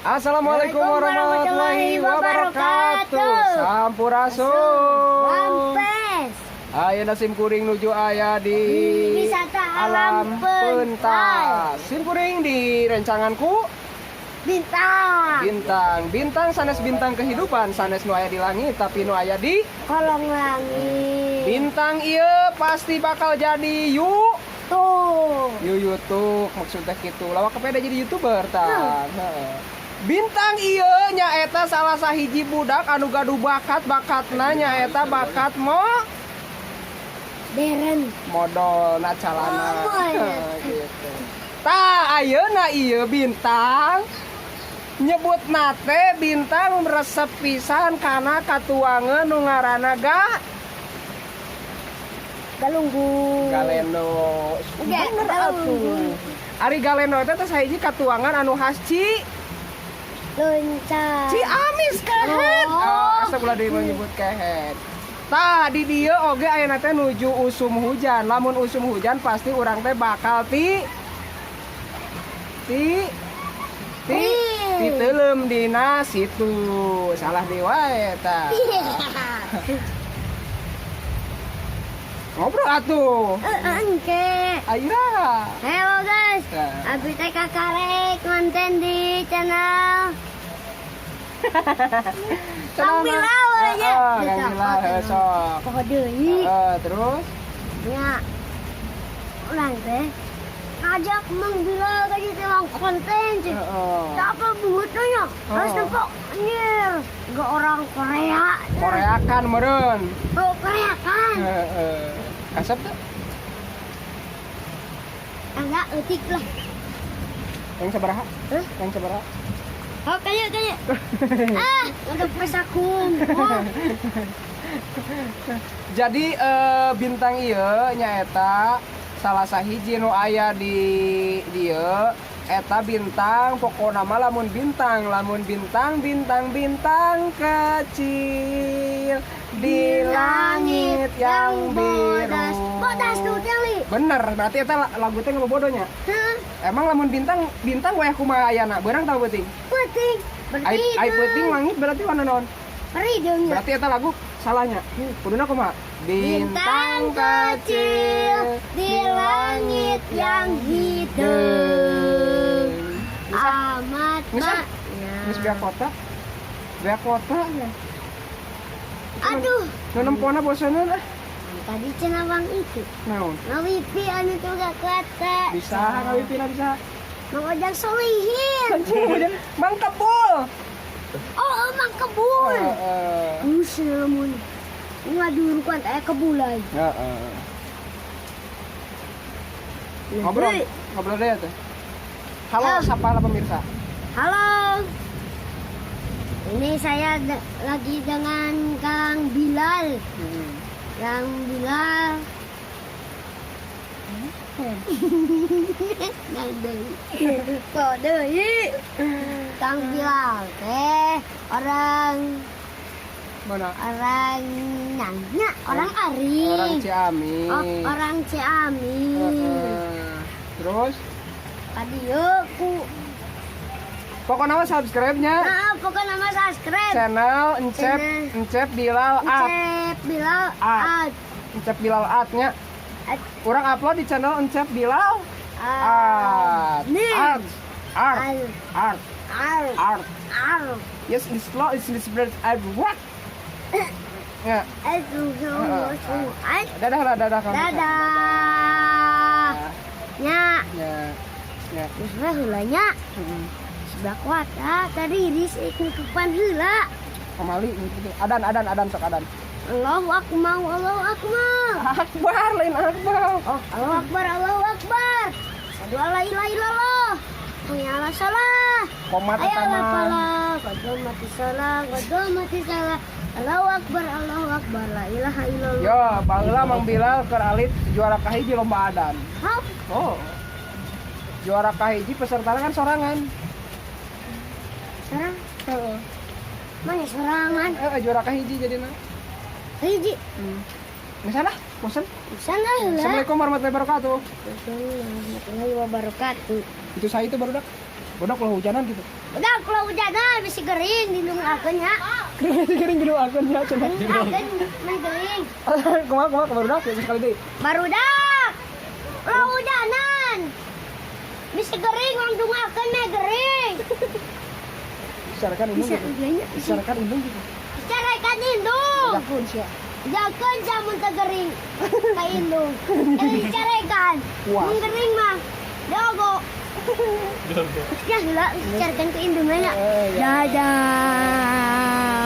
Assalamualaikum warahmatullahi wabarakatuh. Sampurasun. Rampes. Ayeuna sim kuring nuju aya di Wisata Alam Pentas. Sim kuring di rencangan ku Bintang. Bintang. Bintang sanes bintang kehidupan, sanes nu aya di langit, tapi nu aya di Kolong langit. Bintang ieu pasti bakal jadi yuk Tuh. Yu YouTube maksudnya gitu. Lawak kepeda jadi YouTuber tah. Heeh. Bintang ieu nyaeta salah sahiji budak anu gaduh bakat, bakatna nyaeta bakat mo Beren. Modol na calana. Oh, iya. Gitu. Tah, ayeuna ieu bintang nyebut nate bintang resep pisan kana katuangeun nu ngaranna ga Galunggung. Galendo. Enggak, Bener galunggung. atuh. Ari galendo teh teh sahiji katuangan anu khas Ci Loncat. Ciamis, kehed. Oh. Oh, asa ulah deui menyebut kehed. Tah, di dieu oge ayeuna teh nuju usum hujan. Lamun usum hujan pasti urang teh bakal ti ti ti titeuleum dina situ. Salah deui wae tah. Ngobrol atuh. Engke. Aira. Halo guys. Nah. Abi teh kakarek konten di channel Kang Bilal aja. Heeh, Kang Bilal heuh, sok. Pokok deui. Heeh, terus. Nya. Urang teh ngajak Mang Bilal ka dieu teh mang konten cik. Tak apa butuhnya harus nempok anjir. Gak orang Korea. Korea kan meureun. Oh, Korea kan. Heeh. Kasep tuh. Agak eutik lah. Yang sabaraha? Hah? Yang sabaraha? Oh, kayak kayak. Ah, udah pesakum. Oh. Jadi bintang ieu nyaeta salah sahiji nu aya di dieu eta bintang, pokona mah lamun bintang, lamun bintang, bintang, bintang kecil di langit yang bodas. biru. Bodas tuh teli. Bener, berarti eta lagu teh ngebodonya. Hah? Emang lamun bintang, bintang wayah kumaha ayana? Beurang tau peuting? Peuting. Ai ai peuting langit berarti warna naon? Beridung. Berarti eta lagu salahnya. Kuduna kumaha? Bintang kecil di langit yang hidung. Amat Bisa? maknya. Geus beak kota. Beak kota ya. Aduh, Nu nempona boseuneuh ah. Tadi cenah bang itu. Naon? Ngawipi anu tuh gak kuat. Bisa ngawipina bisa. Mang Ojang Solihin. Mang Kebul. Oh, Mang Kebul. Heeh. Buset mun. Ngadurukan aya kebulan. Heeh. Ngobrol, ngobrol deh tuh. Halo, Ya. sapa lah pemirsa. Halo. Ini saya lagi dengan Kang Bilal. Kang Bilal. Nang deui. Kok deui? Kang Bilal teh orang Mana? Orang nanya, orang Ari. Orang Ciamis. Oh, orang Ciamis. Heeh. Terus, Tadi yuk ku pokoknya mah subscribe-nya Nah, pokoknya nama subscribe. Channel Encep. Channel. Encep Bilal Art. Encep Bilal Art. Art. Encep Bilal Art-nya. Art. Urang upload di channel Encep Bilal Art. Art. Nih. Art. Art. Art. Art. Art. Art. Art. Yes, it's law, it's this I what? Ya, dadah lah, dadah kamu. Dadah. Nya, Ya. Ya. Geus we heula nya. Heeh. Sebelah kuat ah, tadi ris nutupan heula. Pamali gitu. Adan, adan, adan, sok adan. Allahu akbar, Allahu akbar. Akbar lain akbar. Oh, Allahu akbar, Allahu akbar. Asyhadu alla ilaha illallah. Hayya ala salah. Komat Hayya eta ala mah. falah. Qad qamati salah, qad qamati salah. Allahu akbar, Allahu akbar, la ilaha illallah. Yo, baheula Mang Bilal keur alit juara kahiji lomba adan. Hah? Oh. Juara kahiji pesertana kan sorangan. Sorang? Heeh. Mana sorangan? Heeh, juara kahiji jadina. Hiji. Geus lah, bosen. Sana heula. Assalamualaikum warahmatullahi wabarakatuh. Warahmatullahi wabarakatuh. Itu saya itu barudak. Barudak kalau hujanan gitu. Udah kalau hujanan bisa gering didungakeun nya. Gering gering didungakeun nya cenah. Didungakeun mah gering. Kumaha kumaha barudak ya sekali deui. Barudak. Kalau hujanan bisa gering urang dungakeun mah gering. Bicarakan indung Bisa gitu. iya nya. Bisa. Bicarakan indung gitu. Bicarakan indung. Jakun sia. Jakeun mun teu gering ka indung. Kalau dicarekan. Wah. Mun gering mah dogo. Ya heula bicarakan ke indung nya. Eh, ya. Dadah.